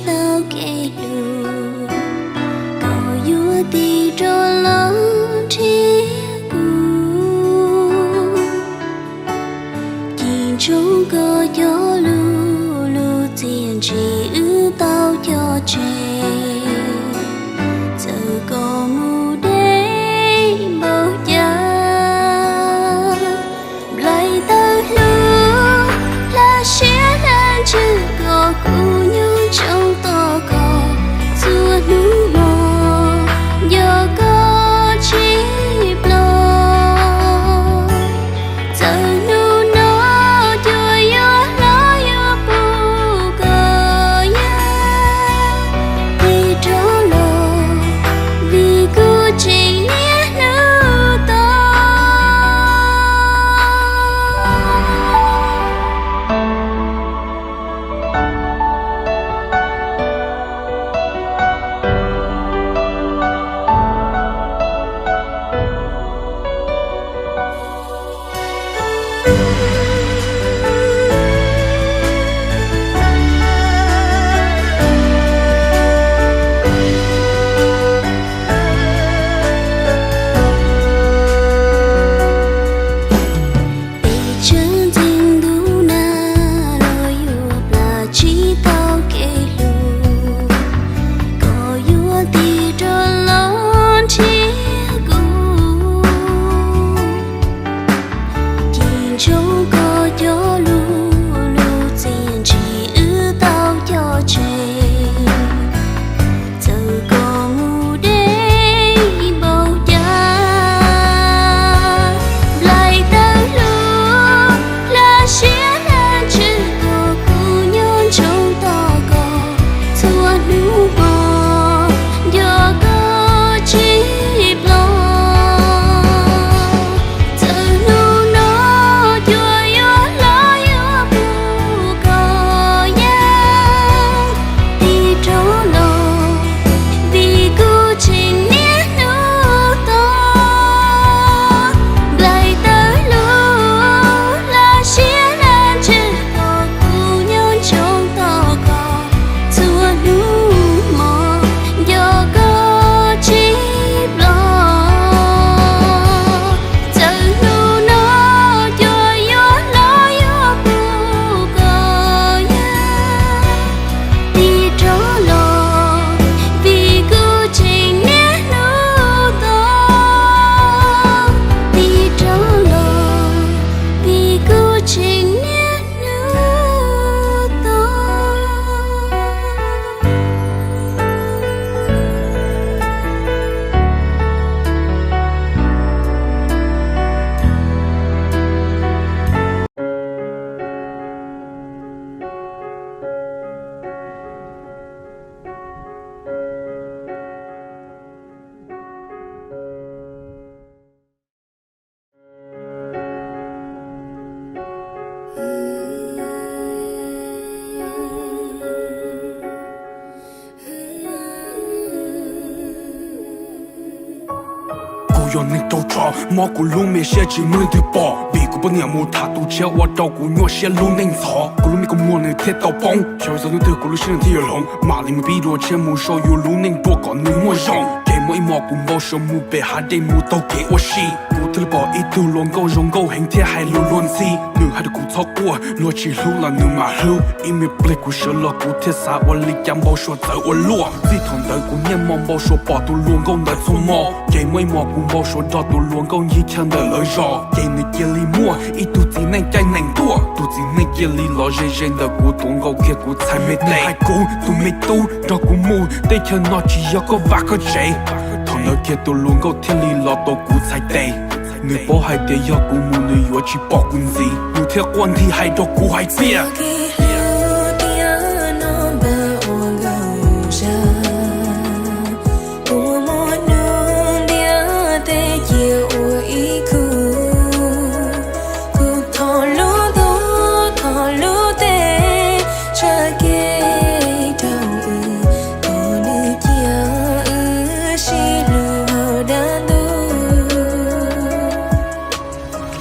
tau kev hlub, koj yuav tig rov los nrhiav kuv. Cim ntsoov koj cov lus, lub txiaj ntsim wb tau coj tseg. Txawm koj mus deb npaum cas, nplaim tawm hlub, hla siab hla ntsws koj, kuv nyob ntsoov tos koj txhua hnub hmo, nco koj tsis ploj. Txawm hnub no cuag yuav hlob yuav pub, koj yeej tig rov los, vim kuv tseem niaj hnub tos. Pes tsawg ntxiv ntuj nag los yuav plam tsis tau kev hlub, koj yuav tig rov los nrhiav kuv. Cim ntsoov koj cov lus, lub txiaj ntsim wb tau coj tseg. Txawm koj mus deb npaum cas, nplaim tawm hlub, hla siab hla ntsws koj, kuv nyob ntsoov tos koj txhua hnub hmo, nco koj tsis ploj. Txawm hnub no cuag yuav hlob yuav pub, koj yeej tig rov los, vim kuv tseem niaj hnub tos. Nplaim tawm hlub, hla siab hla ntsws koj, kuv nyob ntsoov tos koj txhua hnub hmo, nco koj tsis ploj. Txawm hnub no cuag yuav hlob yuav pub, koj yeej tig rov los, vim kuv tseem niaj hnub tos. Tig rov los, vim kuv tseem niaj hnub tos. Kuv yog neeg raug tso, mob kuv lub me siab tsis muaj leej twg pom. Vim kuv poj niam mus tham tus tshiab ua rau kuv nyuaj siab lub neej ntxhov. Kuv lub me kua muag nws thiaj tau poob, xyov txog hnub twg kuv lub siab nws thiaj yuav hloov. Mam li mus pib dua tshiab mus sau yus lub neej dua kom nws muaj zoo. Ces muaj ib hmo kuv npau suav mus pem hav dej mus taug kev ua si, kuv thiaj li pom ib tug hluas nkauj zoo nkauj heev thiab hais lus luag ntxhi. Nws hais rau kuv txhob quaj, luag tsis hlub los nws mam hlub. Ib me pliag kuv sawv los kuv thiaj xav ua li cas npau suav txawv ua luaj. Txij thaum ntawd kuv niaj hmo npau suav pom tus hluas nkauj ntawd txhua hmo. Ces muaj ib hmo kuv npau suav nrog tus hluas nkauj ncig chaw ntawm lawv zos, ces nws cia li muaj ib tug txiv neej caij nees tuaj. Tus txiv neej cia li los ze ze ntawm kuv tuav nkaus kiag kuv txhais me tes, hais kuv tus me tub, nrog kuv mus, teb chaws no tsis yog koj vaj koj tsev. Thaum ntawd kiag tus hluas nkauj thiaj li los tua kuv txhais tes. Nws paub hais tias yog kuv mus nws yuav tsis pom kuv ntxiv, nws thiaj quaj nthi hais rau kuv hais tias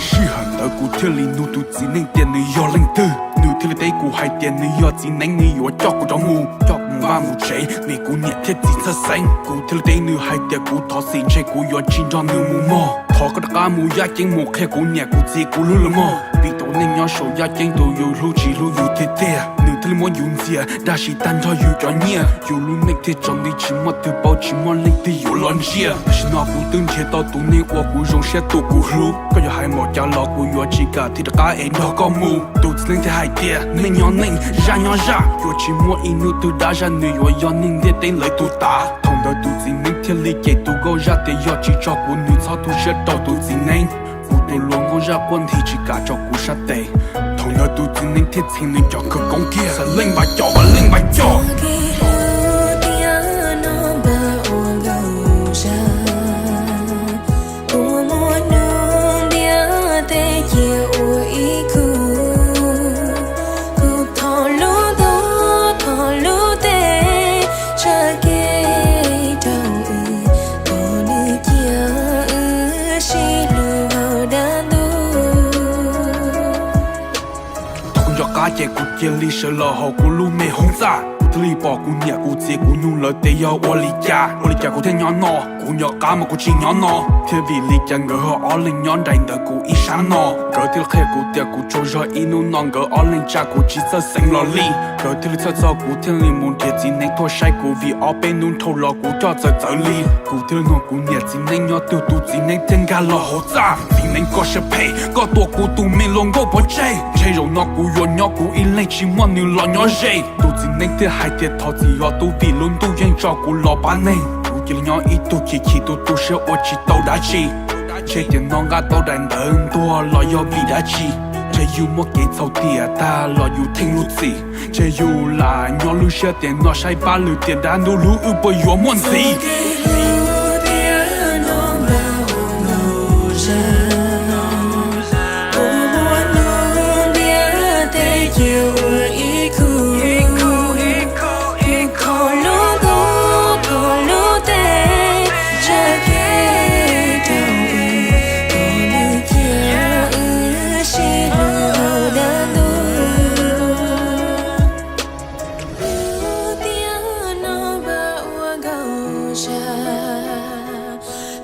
Sij hawm ntawd kuv thiaj li nug tus txiv neej tias nws yog leej twg, nws thiaj li teb kuv hais tias nws yog txiv neej, nws yuav coj kuv rov mus, coj kuv mus mus tsev, vim kuv niam thiab txiv txhawj xeeb. Kuv thiaj li teb nws hais tias kuv thov txim ntshe kuv yuav tsis nrog nws mus mog. Thov koj rov qab mus yaj ceeb mus qhia kuv niam kuv txiv kuv hlub lawm mog. Vim tau neej nyob saum yaj ceeb tus yus hlub tsis hlub yus tiag tiag. Nws thiaj li muab yus ntxias dab tsi tag nrho yus cov nyiaj. Yus lub neej thiaj tsaus nti tsis muaj twg paub tsis muaj leej twg yuav los ntsia. Tam sim no kuv twb nrhiav tau tus neeg uas kuv zoo siab tus kuv hlub. Koj yuav hais npaum cas los kuv yuav tsis kam thiaj rov qab es nrog koj mus. Tus txiv neej thiaj hais tias neej nyob neej, zaj nyob zaj, yuav tsis muaj ib hnub twg dab zaj, nws yuav yog neeg ntiaj teb lawv tus tav. Thaum ntawd tus txiv neej thiaj li cem tus nkauj zaj tias yog tsis tso kuv nws txhob tu siab rau tus txiv neej. Kuv tus hluas nkauj zaj quaj nthi tsis kam tso kuv sab tes. Thaum ntawd tus txiv neej thiaj txheev nws cov khawv koob kiag, Xas Leej Npas Cos, Vas Leej Npas Cos. Kuv muaj hnub ntiaj teb cia ua ib khub, kuv thov lub ntuj thov lub teb tsa kev rau wb, kom nws cia wb sib hlub hauv dab ntub. Thaum kuv nco qab ces kuv cia li sawv los hauv kuv lub me hoob txaj. Kuv thiaj li pom kuv niam kuv txiv kuv nug lawv tias yog ua li cas, ua li cas kuv thiaj nyob no. Kuv nco qab mas kuv tsis nyob no thiab, vim li cas nkawd ho ob leeg nyob nraim ntawm kuv ib sab no. Nkawd thiaj li qhia kuv tias kuv tsaug zog ib hnub no nkawd ob leeg tsa kuv tsis txawj xeev los li. Nkawd thiaj li txhawj txog kuv thiaj li mus nrhiav txiv neeb tuaj saib kuv, vim ob peb hnub dhau los kuv coj txawv txawv li. Kuv thiaj li nug kuv niam txiv neeb nyob twg, tus txiv neeb thiaj nkag los hauv txaj. Txiv neeb, koj siab phem, koj tua kuv tus me hluas nkauj pov tseg, ntshe zaum no kuv yuav nyob kuv ib leeg tsis muaj nws los nyob ze. Tus txiv neeb thiaj hais tias thov txim os tub, vim lub ntuj yeej tso kuv los pab neeg. Kuv cia li nyob ib tug chim chim tu tu siab ua tsis tau dab tsi. Ntshe tiam no nqa tau daim ntawv ntuag los yog vim dab tsi? Ntshe yus muaj kev txhaum tiam tag los yus theej lub txim. Ntshe yus lam nyob lub siab tiam no saib pab lwm tiam dab ntub hlub wb puas yuav muaj ntxiv.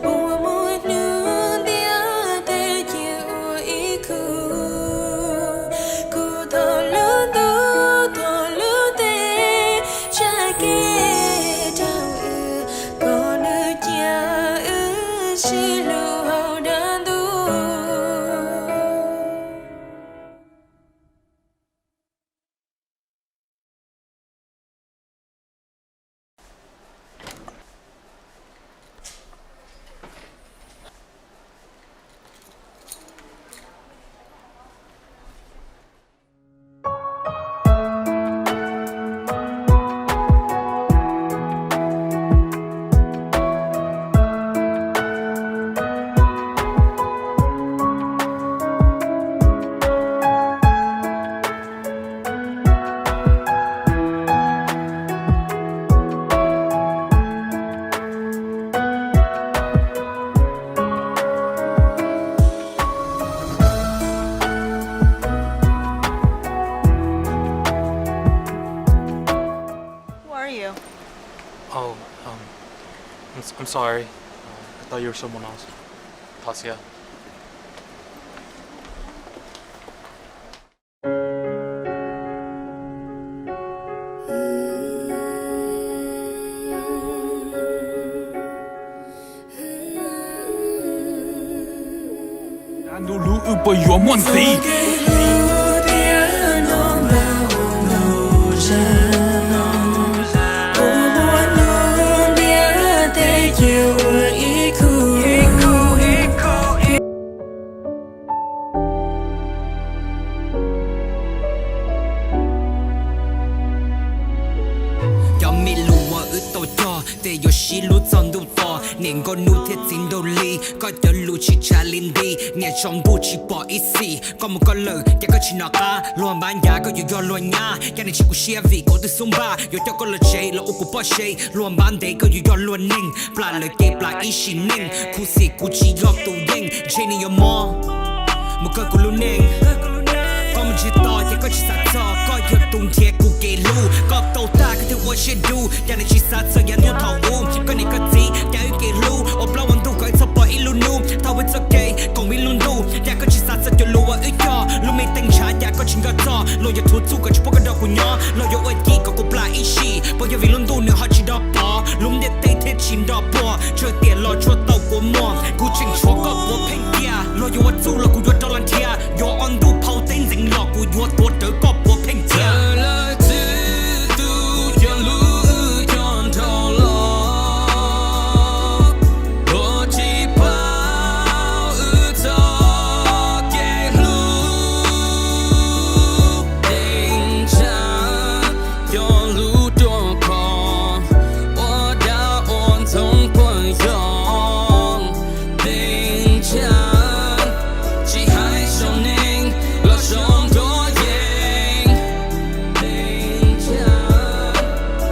Puas muaj hnub ntiaj teb cia ua ib khub, kuv thov lub ntuj thov lub teb tsa kev rau wb, kom nws cia wb sib hlub hauv dab ntub. Who are you? Oh, um, I'm, s- I'm sorry. Uh, I thought you were someone else. Thought so, yeah. Dab ntub hlub wb puas yuav muaj ntxiv. Cov me lus uas wb tau cog, tej yuav sib hlub txog ntuj to. Niam nkauj hnub thiab txiv nraug li, koj cov lus tsis tshaj li nti. Niam tsaus ntuj tsis pom ib txhis, koj mus koj lawm, ces koj tsis nov qab. Luag npab ncaj koj yuav yog luag nyab, yaj niam tsis kuv siab vim kuv twb xub npaj. Yuav coj koj los tsev los ua kuv poj se, luag npab ntev koj yuav yog luag neeg. Plam lawv kev plam ib sim neej, khuv xim kuv tsis yog tus yeej. Ntshe nws yuav mob mus kawg kuv lub neej. Koj mus Tsis tos ces koj tsis xav txog, koj yog tus nrhiav kuv kev hlub. Koj tau tag koj thiaj ua siab dub, cas nws tsis xav txog yav ntuj thaum ub. Koj niam koj txiv cas wb kev hlub ua plaub ua ntug kom wb txhob pom ib lub hnub. Thaum wb txoj kev koom ib lub ntuj, cas koj tsis xav txog cov lus uas wb cog. Lub me teej ntshav cas koj tsis nco txog, luag yuav thuv txuj kom tsis pub koj nrog kuv nyob, luag yuav ua ci kom kuv plam ib sim. Puas yog vim lub ntuj nws ho tsis nrog pov, lub ntiaj teb thiaj tsis nrog puag, tsawg tiam los tsuas tau kua muag. Kuv tseem tshuav koj puav pheej tiag, luag yuav ua txuj los kuv yuav rov los nrhiav. Yuav ob ntuj phau teb ntxeev los kuv yuav tuav rawv koj puav pheej tiag. Txawm lawv txwv tus cog lus wb cog nrhau los, luag tsis paub wb txoj kev hlub. Teej ntshav cog lus ruaj khov, ua dab ua ntxoov puag yog. Teej ntshav tsis hais zoo neeg los zoo dua yeej. Teej ntshav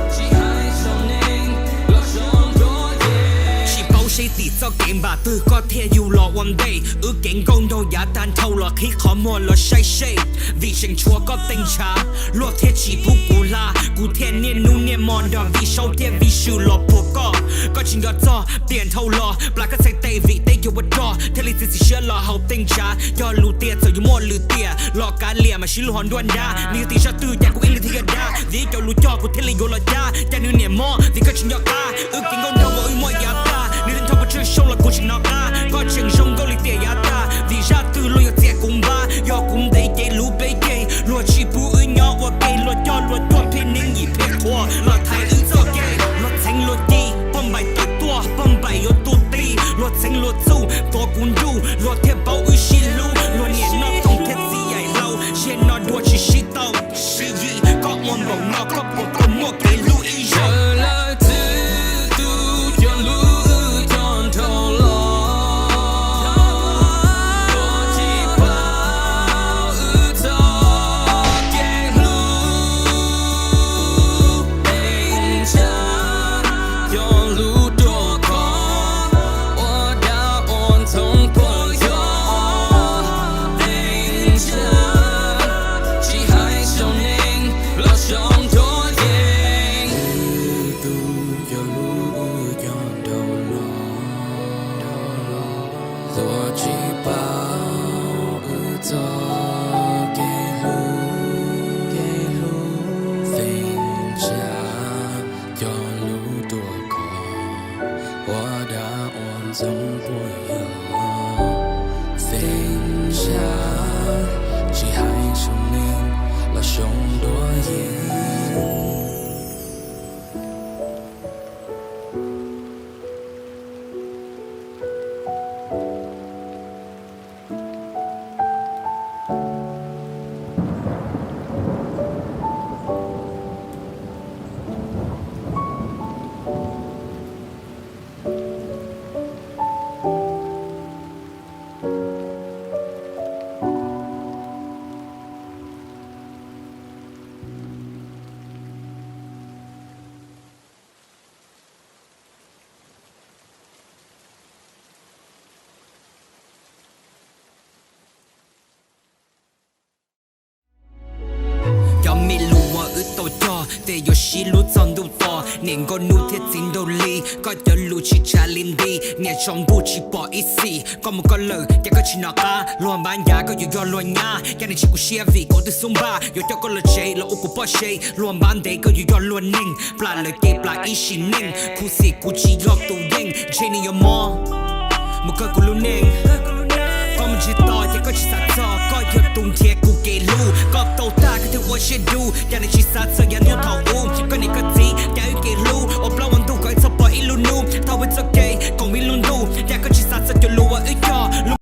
tsis hais zoo neeg los zoo dua yeej. Tsis paub seb tim txoj kev npam twg koj thiaj yug los ua ntej. Wb kev nkauj nraug yav tag nrhau los qhib qhov muag los saib seb, vim tseem tshuav koj teej ntshav, luag thiaj tsis pub kuv hla. Kuv thiaj niaj hnub niaj hmo nrog vij saub thiab vij sw los puag koj. Koj tsis nco txog tiam nrhau los plam koj txhais tes vim teb chaws ua rog, thiaj li txiav txim siab los haus teej ntshav. Cog lus tias txawm yuav muaj lwm tiam los kav liam mam sib lub hauv nruab nrab. Nws yog tim zaj twg cas kuv ib leeg thiaj yog dab, vim ib cov lus cog kuv thiaj li yuav los cab. Cas nws niam mob vim koj tsis nco qab, wb kev nkauj nraug uas wb muaj yav tag. Nws thiaj nrog kuv tshwj xyoo los kuv tsis hnov qab. Koj tseem zoo nkauj li tiam yav tag, vim zaj twg luag yuav txiav kuv npab. Yog kuv ntev ces lub peb ceg, luag tsis pub wb nyob ua ke. Luag coj luag cuaj pheej neeb yim pheej qhuav los thaiv wb txoj kev. Luag txheev luag ci, poj npaim tawm tuaj, poj npaim yuav tuag ti. Luag txheev luag txuj, tuav kuv nruj, luag thiaj paub wb sib hlub. Luag niam noj toog thiab txiv yaim hlau, ziag no dua tsis sib tau. Sib yig koj ua npaum no koj puas tau muaj kev hlub ib zaug? Lawv txwv tus cog lus wb cog nrhau los, luag tsis paub wb txoj kev hlub. Teej ntshav cog lus ruaj khov, ua dab ua ntxoov puag yog. Teej ntshav tsis hais zoo neeg los zoo dua yeej. Txwv tus cog lus wb cog nrhau los, luag tsis paub wb txoj kev hlub. Teej ntshav cog lus ruaj khov, ua dab ua ntxoov puag yog. Teej ntshav tsis hais zoo neeg los zoo dua yeej. Cov me lus uas wb tau cog, tej yuav sib hlub txog ntuj to. Niam nkauj hnub thiab txiv nraug li, koj cov lus tsis tshaj li nti. Niam tsaus ntuj tsis pom ib xim, koj mus koj lawm ces koj tsis hnov qab. Luag npab ncav koj yuav yog luag nyab, cas nws tsis khuv siab vim kuv twb xub npaj. Yuav coj koj los tsev los ua kuv poj se, luag npab ntev koj yuav yog luag neeg. Plam lawv ces plam ib sim neej, khuv xim kuv tsis yog tus yeej, ntshe nws yuav mob mus kawg kuv lub neej. Koj mus tsis tos ces koj tsis xav txog, koj yog tus nrhiav kuv kev hlub. Koj tau tag koj thiaj ua siab dub, cas nws tsis xav txog yav ntuj thaum ub. Koj niam koj txiv cas wb kev hlub ua plaub ua ntug kom wb txhob pom ib lub hnub. Thaum wb txoj kev koom ib lub ntuj, cas koj tsis xav txog cov lus uas wb cog. Lub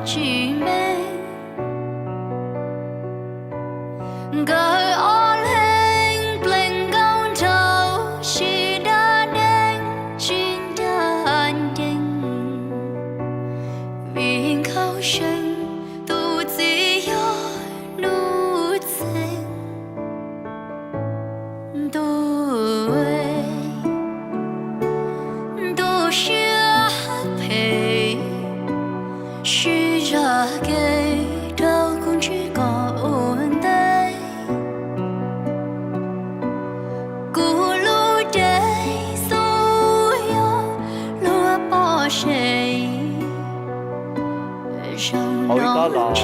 tsis me. Nkawd ob leeg plees nkauj nraug sib dab dees sib ncav ncees, vim nkauj seev tus txiv yog Nuj Txeeg. Ntuj, ntuj siab phem, sib zam kev rau kuv ntsib koj ua ntej. Kuv lub cev xub yog luag pom seb, zoo no los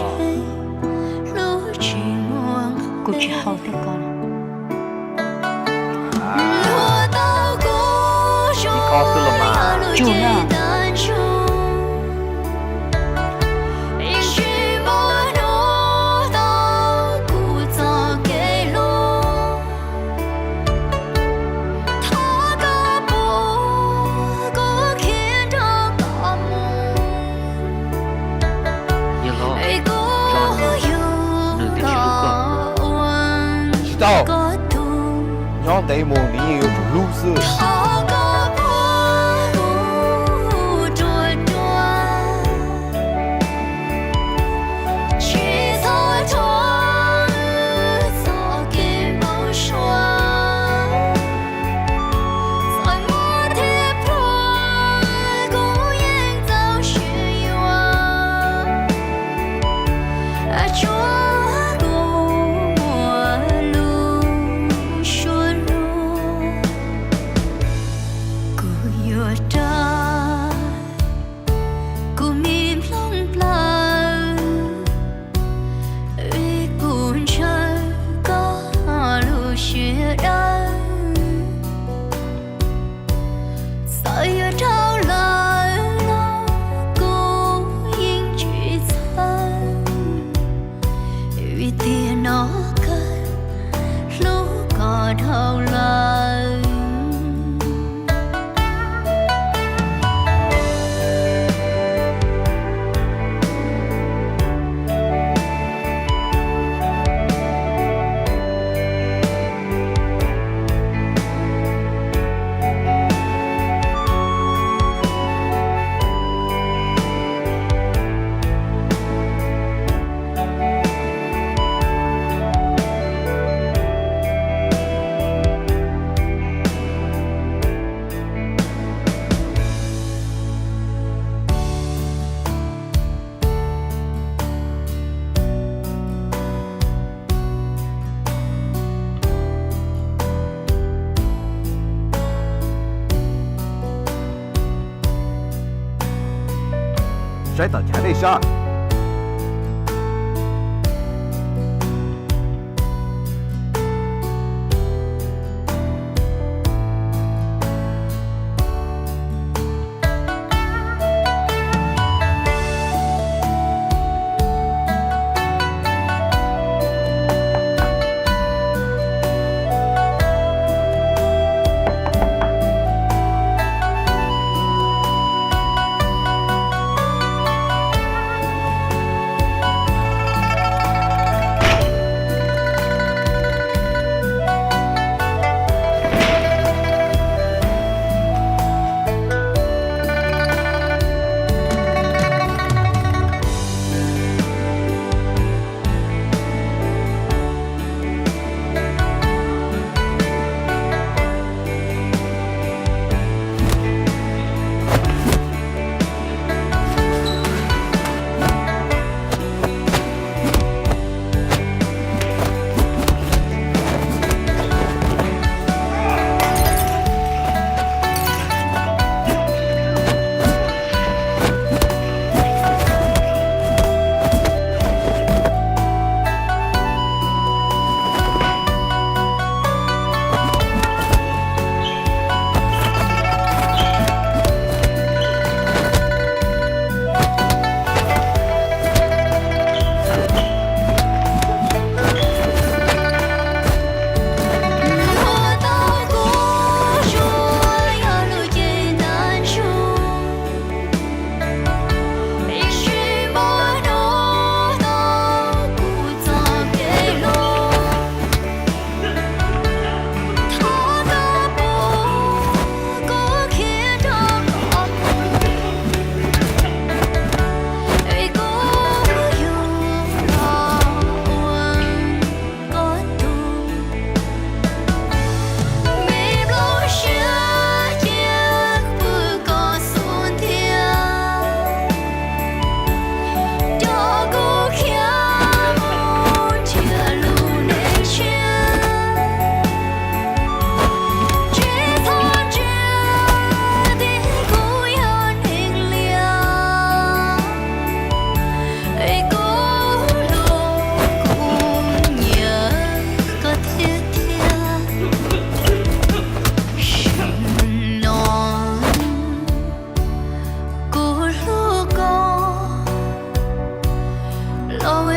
hlub tsis muaj, kuv tsis haus thiab koj. Luag tau kuv zoo yog luag tsis tag ntsug, ib sim npau hnub tau kuv txoj kev hlub. Thov koj puag kuv khiav nrog koj mus, es kuv yuav los ua koj tug. Nyob ntev mus nws yeej yuav tsum hlub xwb. Thov koj puag kuv ruam ruam, tsis txhob rhuav txoj kev npau suav. Txawm muaj thiab pluag kuv yeej txaus siab yuav, tsuav kuv muaj lus suab luag. Kuv yuav rais kuv me nplooj plaws, vim kuv ntshaw koj lub siab dawb. Txawm yuav dhau lawm los kuv yeej tsis txhawj, vim tiam no kawg hlub koj dhau lawm. Saib tom chav dej sab.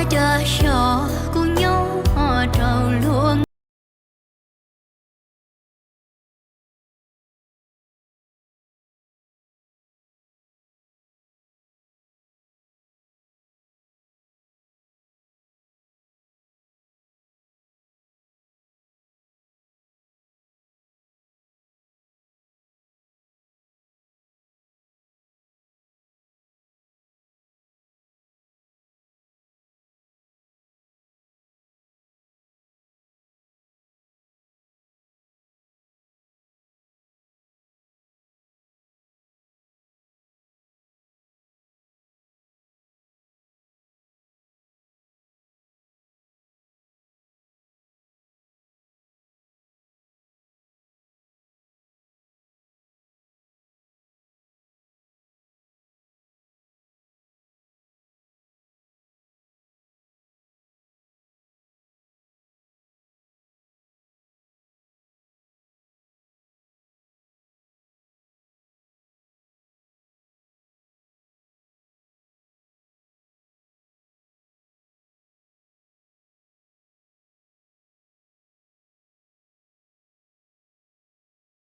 Cov xyov kuv nyob rau luag.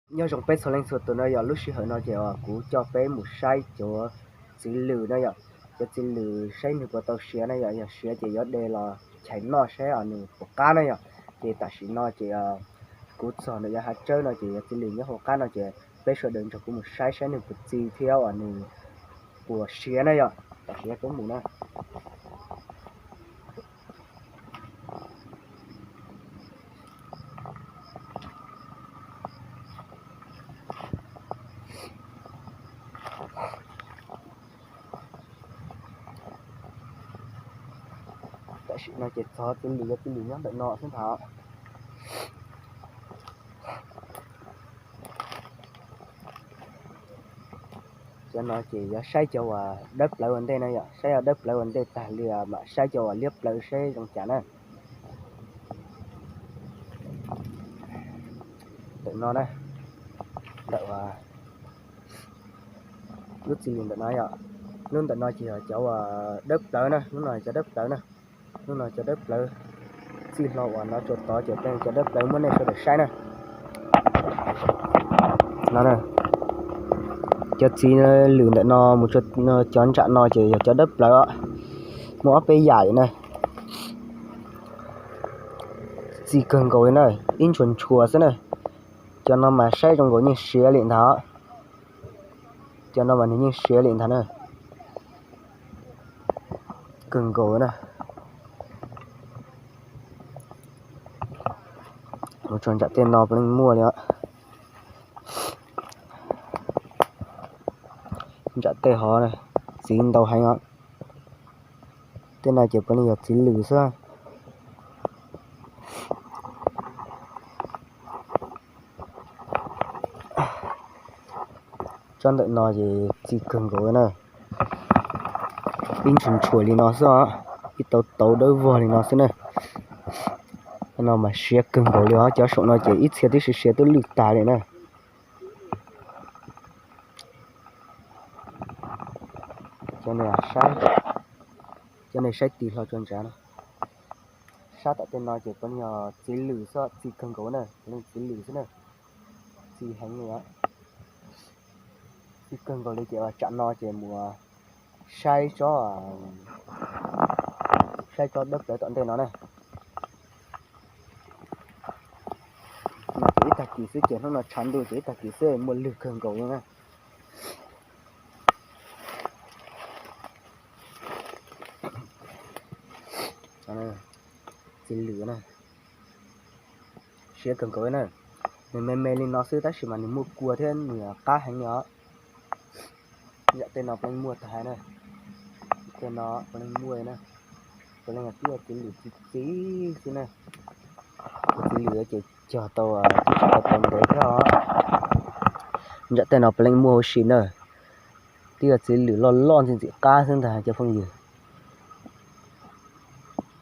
Nyob zoo peb txhua leej txhua tus no yom, lub sij hawm no ces kuv coj peb mus saib cov txiv lws na yom, cov txiv lws saib nws puas tau siav na yom, yog siav ces yuav de los chais noj saib nws puas qab na yom. Ces tam sim no ces kuv txog ntawm yog hav tsawb no ces yog txiv lws nyob hauv qab no ces peb sawv daws nrog kuv mus saib saib nws puas txi thiab uas nws puas siav na yom. Tam sim no peb mus na. Tam sim no ces txog txiv lws, yog txiv lws nyob ntawm no xwb ntag. Cov no ces yuav saib cov uas dawb plawv ua ntej na yom, saib cov dawb plawv ua ntej tag li mam saib cov uas liab plawv saib zoo cas na. Ntawm no na, ntawm lub txiv lws ntawm no yom, lub ntawm no ces yog cov uas dawb plawv na, lub no cov dawb plawv na, lub no cov dawb plawv. Txij hlo uas no tsuas tod ces cov dawb plawv muab nej sawv daws saib na. No, cov txiv lws ntawm no mus cov ntsam no ces yog cov dawb plawv os, muaj ob peb yam li na. Txi kawg nkaus li na, ib ntshua ntshua xwb na. Cov no mas saib zoo nkaus yeej siav li ntag. Cov no mas nws yeej siav li ntag na. Kawg nkaus na. Mus txog ntsam tej no puav leej muaj li os. Ntsam tej hov txiv ntau heev os. Tej no ces puav leej yog txiv lws xwb. Tsob ntawm no ces txi kawg nkaus na. Ib ntshua ntshua li no xwb os, ib tauv tauv dawb vog li no xwb na. No mas siav kawg nkaus li os, cov saum no ces ib txhia twb siav siav twb lwj tag li na. Cov no saib, cov no saib tig hlo tso ntsav na. Sab tom tej no ces puav leej yog txiv lws xwb, txi kawg nkaus na, puav leej txiv lws xwb na. Txi heev li os. Txi kawg nkaus li ces tsam no ces mus saib tsob, saib tsob dawb plawv tom ntej no na. No ces ib tag kis xwb ces hnub no tshav ntuj ces ib tag kis xwb muaj lwg kawg nkaus li na. Txiv lws na, siav kawg nkaus na. Nws me me li no xwb tab sis mas nws muaj kua thiab nws qab heev li os. Yam tej no puav leej muaj tag na. Tej no puav leej muaj na. Puav leej yog tib yog txiv lws txiv txiv xwb na. Cov txiv lws ces cog tau, tsis tau tau ntev thiab os. Yam tej no puav leej muaj huv si na. Twb yog txiv lws loj loj ntxim ntxim qab xwb ntag cov phooj ywg.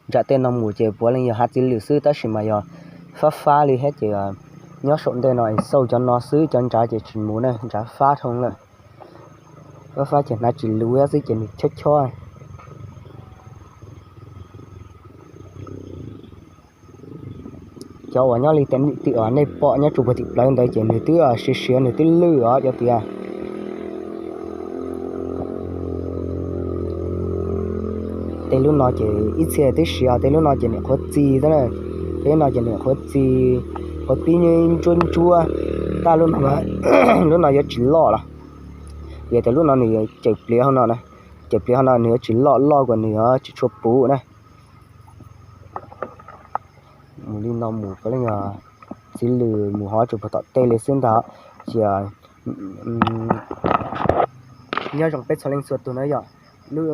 Ntsam tej no mus ces puav leej yog hav txiv lws xwb tab sis mas yog fab fab li thiab ces nyob saum ntej no es xauj cov no xwb, cov ntsav ces tsis mus na, ntsav fab dhau lawm. Fab fab ces hnav tsis luv xwb ces nws chob chob. Cov uas nyob li tim uas nej pom nyob tsuas puag tim plawv ntawd ces nws twb siav siav, nws twb lwj os cov tias. Tej lub no ces ib txhia twb siav, tej lub no ces niam qhuav txi xwb na. Tej lub no ces niam qhuav txi, qhuav pib ntsuab ntsuab. Tab lub no, lub no yuav tsis loj los, yog tias lub no nws yuav cawm pliav hauv no na, cawm pliav hauv no nws yuav tsis loj, loj kuas nws yuav tsis tshua puv na. Mus li no mus puav leej yog txiv lws mus hov tsuas puag tom tej li xwb ntag. Ces nyob zoo peb txhua leej txhua tus na yom. Lub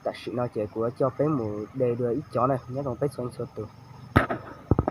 tam sim no ces kuv yuav coj peb mus de dua ib cov na, nyob zoo peb txhua leej txhua tus.